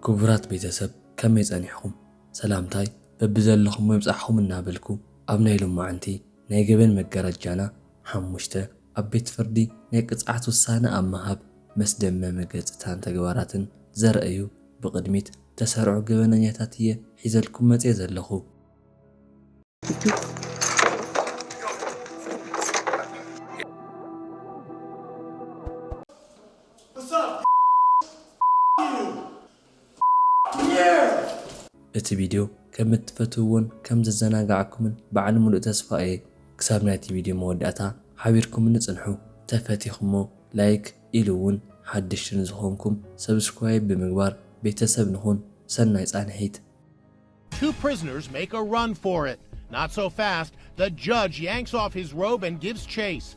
ክቡራት ቤተሰብ፣ ከመይ ጸኒሕኩም? ሰላምታይ በብዘለኹሞ ይብጻሕኹም እናበልኩ፣ ኣብ ናይ ሎማዓንቲ ናይ ገበን መጋረጃና ሓሙሽተ፣ ኣብ ቤት ፍርዲ ናይ ቅጽዓት ውሳነ ኣብ ምሃብ መስደመሚ ገጽታን ተግባራትን ዘርእዩ ብቕድሚት ተሰርዑ ገበነኛታት እየ ሒዘልኩም መጽየ ዘለኹ። እቲ ቪድዮ ከም እትፈትውዎን ከም ዘዘናጋዕኩምን በዓል ሙሉእ ተስፋ እየ። ክሳብ ናይቲ ቪድዮ መወዳእታ ሓቢርኩምኒ ጽንሑ። ተፈቲኹሞ ላይክ ኢሉ እውን ሓድሽ ንዝኾንኩም ሰብስክራይብ ብምግባር ቤተሰብ ንኹን። ሰናይ ጻንሒት። Two prisoners make a run for it. Not so fast. The judge yanks off his robe and gives chase.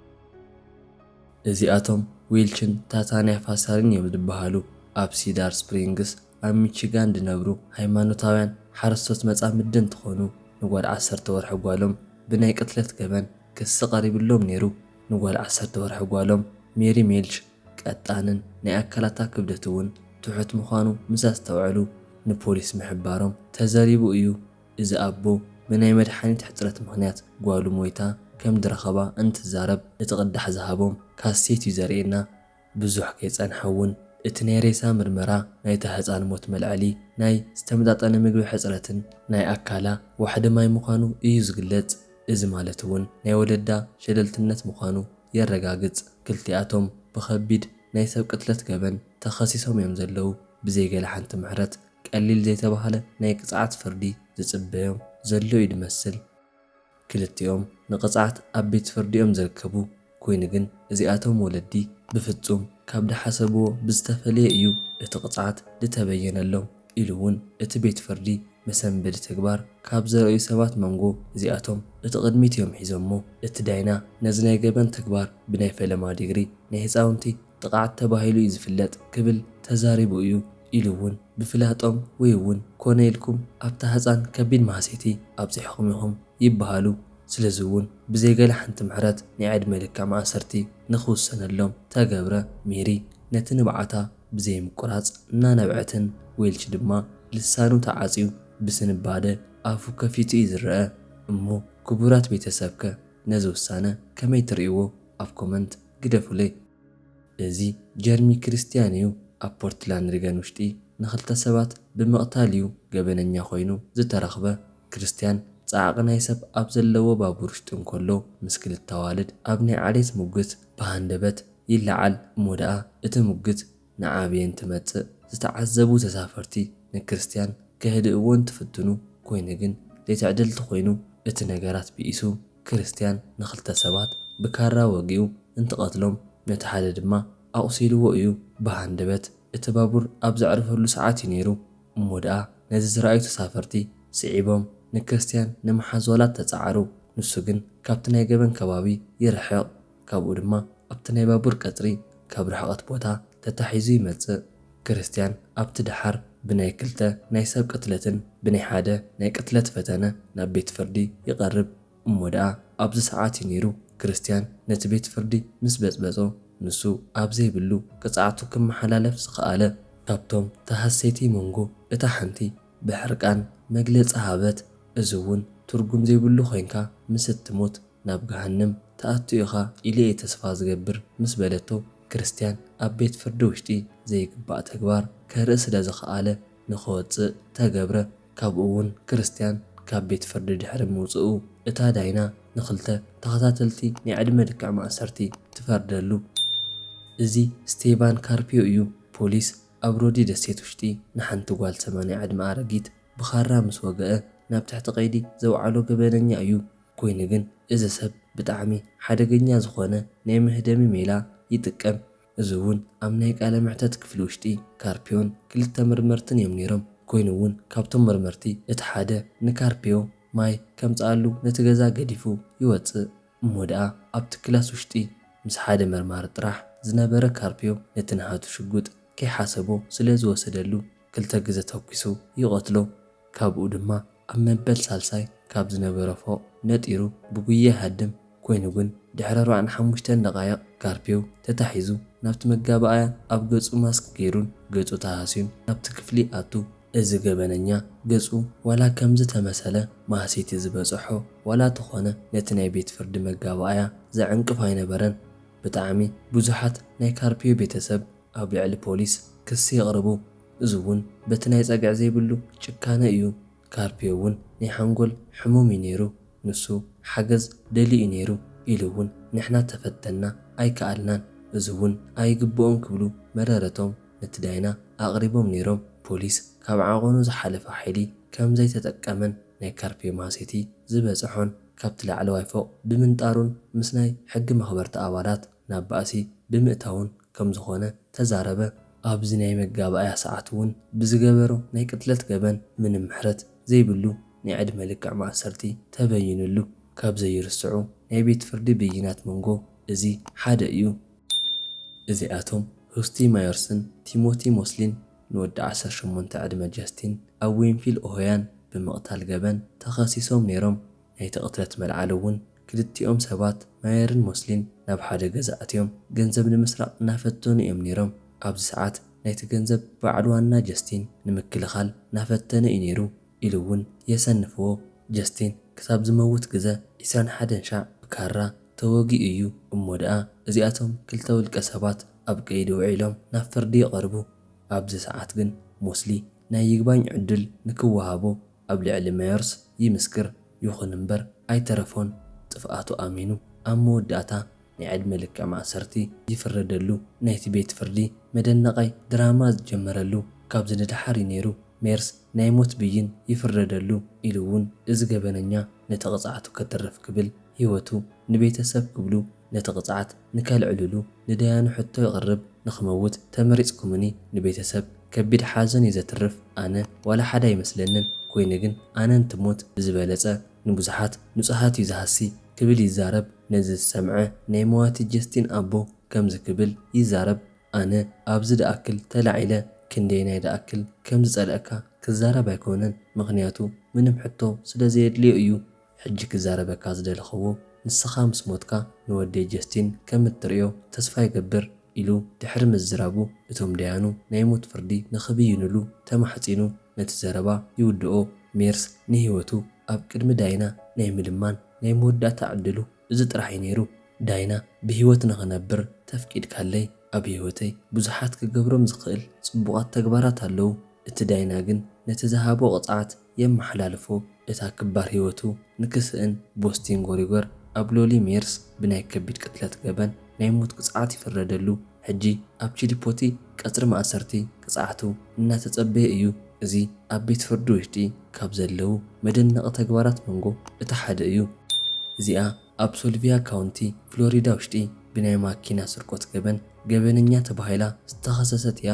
እዚኣቶም ዊልችን ታታንያ ፋሳሪን እዮም ዝበሃሉ። ኣብ ሲዳር ስፕሪንግስ ኣብ ሚቺጋን ዝነብሩ ሃይማኖታውያን ሓረስቶት መጻምዲ እንትኾኑ፣ ንጓል ዓሰርተ ወርሒ ጓሎም ብናይ ቅትለት ገበን ክሲ ቀሪብሎም ነይሩ። ንጓል ዓሰርተ ወርሒ ጓሎም ሜሪ ሜልች ቀጣንን ናይ ኣካላታ ክብደት እውን ትሑት ምዃኑ ምስ ኣስተውዐሉ ንፖሊስ ምሕባሮም ተዘሪቡ እዩ። እዚ ኣቦ ብናይ መድሓኒት ሕጽረት ምኽንያት ጓሉ ሞይታ ከም ዝረኸባ እንትዛረብ እቲ ቅዳሕ ዝሃቦም ካሴት እዩ ዘርእየና። ብዙሕ ከይጸንሐ እውን እቲ ናይ ሬሳ ምርመራ ናይታ ህጻን ሞት መልዐሊ ናይ ዝተመጣጠነ ምግቢ ሕጽረትን ናይ ኣካላ ዋሕዲ ማይ ምዃኑ እዩ ዝግለጽ። እዚ ማለት እውን ናይ ወለዳ ሸለልትነት ምዃኑ የረጋግጽ። ክልቲኣቶም ብኸቢድ ናይ ሰብ ቅትለት ገበን ተኸሲሶም እዮም ዘለዉ። ብዘይ ገለ ሓንቲ ምሕረት ቀሊል ዘይተባህለ ናይ ቅጽዓት ፍርዲ ዝጽበዮም ዘሎ እዩ ዝመስል። ክልቲኦም ንቕጽዓት ኣብ ቤት ፍርዲ እዮም ዝርከቡ። ኮይኑ ግን እዚኣቶም ወለዲ ብፍጹም ካብ ዝሓሰብዎ ብዝተፈለየ እዩ እቲ ቅጽዓት ዝተበየነሎም ኢሉ እውን እቲ ቤት ፍርዲ መሰንበዲ ተግባር ካብ ዘርእዩ ሰባት መንጎ እዚኣቶም እቲ ቅድሚት እዮም ሒዞሞ። እቲ ዳይና ነዚ ናይ ገበን ተግባር ብናይ ፈለማ ዲግሪ ናይ ህፃውንቲ ጥቕዓት ተባሂሉ እዩ ዝፍለጥ ክብል ተዛሪቡ እዩ ኢሉ እውን ብፍላጦም ወይ እውን ኮነ ኢልኩም ኣብታ ህፃን ከቢድ ማህሰይቲ ኣብፂሕኹም ኢኹም ይበሃሉ። ስለዚ እውን ብዘይ ገለ ሓንቲ ምሕረት ናይ ዕድመ ልክዕ ማእሰርቲ ንኽውሰነሎም ተገብረ። ሜሪ ነቲ ንብዓታ ብዘይ ምቁራፅ እናነብዐትን ዌልች ድማ ልሳኑ ተዓፅዩ ብስንባደ ኣፉ ከፊቱ እዩ ዝረአ። እሞ ክቡራት ቤተሰብከ ነዚ ውሳነ ከመይ ትርእይዎ? ኣብ ኮመንት ግደፉለይ። እዚ ጀርሚ ክርስትያን እዩ። ኣብ ፖርትላንድ ሪገን ውሽጢ ንኽልተ ሰባት ብምቕታል እዩ ገበነኛ ኮይኑ ዝተረኽበ። ክርስትያን ጻዕቒ ናይ ሰብ ኣብ ዘለዎ ባቡር ውሽጢ እንከሎ ምስ ክልተ ኣዋልድ ኣብ ናይ ዓሌት ሙግት ብሃንደበት ይለዓል። እሞ ደኣ እቲ ሙግት ንዓብየን ትመጽእ። ዝተዓዘቡ ተሳፈርቲ ንክርስትያን ከህድእዎ እንትፍትኑ፣ ኮይኑ ግን ዘይትዕድልቲ ኮይኑ እቲ ነገራት ብኢሱ። ክርስትያን ንኽልተ ሰባት ብካራ ወጊኡ እንትቐትሎም፣ ነቲ ሓደ ድማ ኣቑሲልዎ እዩ። ብሃንደበት እቲ ባቡር ኣብ ዘዕርፈሉ ሰዓት እዩ ነይሩ። እሞ ደኣ ነዚ ዝረኣዩ ተሳፈርቲ ስዒቦም ንክርስትያን ንምሓዝ ዋላ ተጻዓሩ። ንሱ ግን ካብቲ ናይ ገበን ከባቢ ይርሕቕ። ካብኡ ድማ ኣብቲ ናይ ባቡር ቀጽሪ ካብ ርሕቐት ቦታ ተታሒዙ ይመጽእ። ክርስትያን ኣብቲ ደሓር ብናይ ክልተ ናይ ሰብ ቅትለትን ብናይ ሓደ ናይ ቅትለት ፈተነ ናብ ቤት ፍርዲ ይቐርብ። እሞ ደኣ ኣብዚ ሰዓት እዩ ነይሩ። ክርስትያን ነቲ ቤት ፍርዲ ምስ በጽበጾ፣ ንሱ ኣብ ዘይብሉ ቅጽዓቱ ክመሓላለፍ ዝኸኣለ። ካብቶም ተሃሰይቲ መንጎ እታ ሓንቲ ብሕርቃን መግለጺ ሃበት። እዚ እውን ትርጉም ዘይብሉ ኮይንካ ምስ እትሞት ናብ ገሃንም ትኣቱ ኢኻ ኢለ እየ ተስፋ ዝገብር ምስ በለቶ፣ ክርስትያን ኣብ ቤት ፍርዲ ውሽጢ ዘይግባእ ተግባር ከርኢ ስለ ዝኸኣለ ንኽወጽእ ተገብረ። ካብኡ እውን ክርስትያን ካብ ቤት ፍርዲ ድሕሪ ምውጽኡ እታ ዳይና ንኽልተ ተኸታተልቲ ናይ ዕድመ ልክዕ ማእሰርቲ ትፈርደሉ። እዚ ስቴቫን ካርፒዮ እዩ። ፖሊስ ኣብ ሮዲ ደሴት ውሽጢ ንሓንቲ ጓል ሰማንያ ዕድመ ኣረጊት ብኻራ ምስ ወገአ ናብ ትሕቲ ቀይዲ ዘውዓሎ ገበነኛ እዩ። ኮይኑ ግን እዚ ሰብ ብጣዕሚ ሓደገኛ ዝኾነ ናይ መህደሚ ሜላ ይጥቀም። እዚ እውን ኣብ ናይ ቃለ መሕተት ክፍሊ ውሽጢ ካርፒዮን ክልተ መርመርትን እዮም ነይሮም። ኮይኑ እውን ካብቶም መርመርቲ እቲ ሓደ ንካርፒዮ ማይ ከምጽኣሉ ነቲ ገዛ ገዲፉ ይወጽእ። እሞ ደኣ ኣብቲ ክላስ ውሽጢ ምስ ሓደ መርማሪ ጥራሕ ዝነበረ ካርፒዮ ነቲ ናሃቱ ሽጉጥ ከይሓሰቦ ስለ ዝወሰደሉ ክልተ ግዘ ተኲሱ ይቐትሎ። ካብኡ ድማ ኣብ መበል ሳልሳይ ካብ ዝነበረ ፎቕ ነጢሩ ብጉያ ይሃድም። ኮይኑ ግን ድሕሪ ኣርባዓን ሓሙሽተን ደቓይቕ ካርፔው ተታሒዙ ናብቲ መጋባእያ ኣብ ገጹ ማስክ ገይሩን ገጹ ተሃስዩን ናብቲ ክፍሊ ኣቱ። እዚ ገበነኛ ገጹ ዋላ ከምዚ ተመሰለ ማህሰይቲ ዝበጽሖ ዋላ ተኾነ ነቲ ናይ ቤት ፍርዲ መጋባእያ ዘዕንቅፍ ኣይነበረን። ብጣዕሚ ብዙሓት ናይ ካርፔው ቤተሰብ ኣብ ልዕሊ ፖሊስ ክሲ የቕርቡ። እዚ እውን በቲ ናይ ጸግዒ ዘይብሉ ጭካነ እዩ። ካርፔው እውን ናይ ሓንጎል ሕሙም እዩ ነይሩ። ንሱ ሓገዝ ደልዩ እዩ ነይሩ ኢሉ እውን ንሕና ተፈተንና ኣይከኣልናን። እዚ እውን ኣይግብኦን ክብሉ መረረቶም ነቲ ዳይና ኣቕሪቦም ነይሮም። ፖሊስ ካብ ዓቐኑ ዝሓለፈ ሓይሊ ከም ዘይተጠቀመን ናይ ካርፔው ማህሰይቲ ዝበጽሖን ካብቲ ላዕለዋይ ፎቕ ብምንጣሩን ምስ ናይ ሕጊ መኽበርቲ ኣባላት ናብ ባእሲ ብምእታውን ከም ዝኾነ ተዛረበ። ኣብዚ ናይ መጋባእያ ሰዓት እውን ብዝገበሮ ናይ ቅትለት ገበን ምንም ምሕረት ዘይብሉ ናይ ዕድመ ልክዕ ማእሰርቲ ተበይኑሉ። ካብ ዘይርስዑ ናይ ቤት ፍርዲ ብይናት መንጎ እዚ ሓደ እዩ። እዚኣቶም ሩስቲ ማየርስን ቲሞቲ ሞስሊን ንወዲ ዓሰርተ ሸሞንተ ዕድመ ጀስቲን ኣብ ዊንፊል ኦሆያን ብምቕታል ገበን ተኸሲሶም ነይሮም። ናይቲ ቅትለት መልዓሊ እውን ክልቲኦም ሰባት ማየርን ሞስሊን ናብ ሓደ ገዛ ኣትዮም ገንዘብ ንምስራቕ እናፈተኑ እዮም ነይሮም። ኣብዚ ሰዓት ናይቲ ገንዘብ በዓል ዋና ጀስቲን ንምክልኻል እናፈተነ እዩ ነይሩ ኢሉ እውን የሰንፍዎ። ጀስቲን ክሳብ ዝመውት ግዘ ዒስራን ሓደን ሻዕ ብካራ ተወጊኡ እዩ። እሞ ደኣ እዚኣቶም ክልተ ውልቀ ሰባት ኣብ ቀይዲ ውዒሎም ናብ ፍርዲ ይቐርቡ። ኣብዚ ሰዓት ግን ሞስሊ ናይ ይግባኝ ዕድል ንክወሃቦ ኣብ ልዕሊ ማየርስ ይምስክር። ይኹን እምበር ኣይተረፎን። ጥፍኣቱ ኣሚኑ ኣብ መወዳእታ ናይ ዕድመ ልክዕ ማእሰርቲ ይፍረደሉ። ናይቲ ቤት ፍርዲ መደነቓይ ድራማ ዝጀመረሉ ካብዚ ንደሓር እዩ ነይሩ። ሜርስ ናይ ሞት ብይን ይፍረደሉ ኢሉ እውን እዚ ገበነኛ ነቲ ቅጽዓቱ ከተርፍ ክብል ህይወቱ ንቤተሰብ ክብሉ ነቲ ቅጽዓት ንከልዕልሉ ንደያኑ ሕቶ የቕርብ። ንኽመውት ተመሪጽኩምኒ ንቤተሰብ ከቢድ ሓዘን እዩ ዘትርፍ። ኣነ ዋላ ሓደ ኣይመስለንን፣ ኮይኑ ግን ኣነ እንትሞት ብዝበለጸ ንብዙሓት ንጹሃት እዩ ዝሃሲ ክብል ይዛረብ። ነዚ ዝሰምዐ ናይ መዋቲ ጀስቲን ኣቦ ከምዚ ክብል ይዛረብ፣ ኣነ ኣብዚ ደኣክል ተላዒለ ክንደየናይ ደኣክል ከም ዝጸልአካ ክዛረብ ኣይኮነን፣ ምኽንያቱ ምንም ሕቶ ስለ ዘየድልዮ እዩ። ሕጂ ክዛረበካ ዝደለኽዎ ንስኻ ምስ ሞትካ ንወደይ ጀስቲን ከም እትርእዮ ተስፋ ይገብር ኢሉ ድሕሪ ምዝራቡ እቶም ደያኑ ናይ ሞት ፍርዲ ንኽብይንሉ ተማሕጺኑ ነቲ ዘረባ ይውድኦ። ሜርስ ንህይወቱ ኣብ ቅድሚ ዳይና ናይ ምልማን ናይ መወዳእታ ዕድሉ እዚ ጥራሕ እዩ ነይሩ። ዳይና ብህይወት ንኽነብር ተፍቂድካለይ ኣብ ህይወተይ ብዙሓት ክገብሮም ዝኽእል ጽቡቓት ተግባራት ኣለዉ። እቲ ዳይና ግን ነቲ ዝሃቦ ቅጽዓት የመሓላልፎ። እታ ክባር ህይወቱ ንክስእን ቦስቲን ጎሪጎር ኣብ ሎሊ ሜርስ ብናይ ከቢድ ቅትለት ገበን ናይ ሞት ቅጽዓት ይፍረደሉ። ሕጂ ኣብ ቺሊፖቲ ቀጽሪ ማእሰርቲ ቅጽዓቱ እናተጸበየ እዩ። እዚ ኣብ ቤት ፍርዲ ውሽጢ ካብ ዘለዉ መደነቒ ተግባራት መንጎ እቲ ሓደ እዩ። እዚኣ ኣብ ሶልቪያ ካውንቲ ፍሎሪዳ ውሽጢ ብናይ ማኪና ስርቆት ገበን ገበነኛ ተባሂላ ዝተኸሰሰት እያ።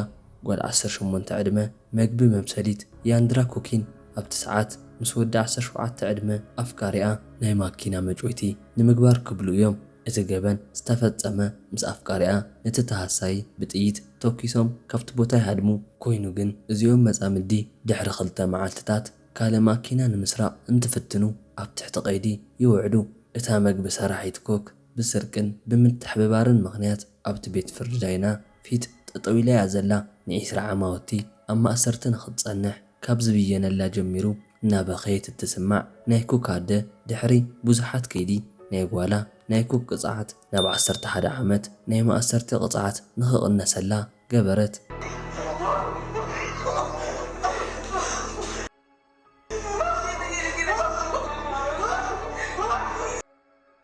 ጓል ዓሰርተ ሸሞንተ ዕድመ መግቢ መብሰሊት ያንድራ ኮኪን ኣብቲ ሰዓት ምስ ወዲ ዓሰርተ ሸውዓተ ዕድመ ኣፍቃሪኣ ናይ ማኪና መጭወይቲ ንምግባር ክብሉ እዮም። እቲ ገበን ዝተፈጸመ ምስ ኣፍቃሪኣ ነቲ ተሃሳይ ብጥይት ተኩሶም ካብቲ ቦታ ይሃድሙ። ኮይኑ ግን እዚኦም መጻምዲ ድሕሪ ክልተ መዓልትታት ካልእ ማኪና ንምስራቕ እንትፍትኑ ኣብ ትሕቲ ቀይዲ ይውዕሉ። እታ መግቢ ሰራሒት ኮክ ብስርቅን ብምትሕብባርን ምኽንያት ኣብቲ ቤት ፍርዲ ዳይና ፊት ጠጠው ኢላ እያ ዘላ። ንዒስራ ዓማውቲ ኣብ ማእሰርቲ ንኽትጸንሕ ካብ ዝብየነላ ጀሚሩ እናበኸየት እትስማዕ ናይ ኩክ ኣደ ድሕሪ ብዙሓት ከይዲ ናይ ጓላ ናይ ኩክ ቅጽዓት ናብ ዓሰርተ ሓደ ዓመት ናይ ማእሰርቲ ቅጽዓት ንኽቕነሰላ ገበረት።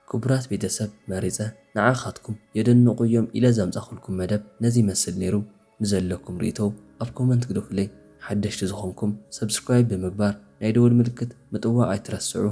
ክቡራት ቤተሰብ መሪጸ ንዓኻትኩም የደንቑ እዮም ኢለ ዘምጻኹልኩም መደብ ነዚ ይመስል ነይሩ። ንዘለኩም ርእይቶ ኣብ ኮመንት ግደፉለይ። ሓደሽቲ ዝኾንኩም ሰብስክራይብ ብምግባር ናይ ደወል ምልክት ምጥዋቕ ኣይትረስዑ።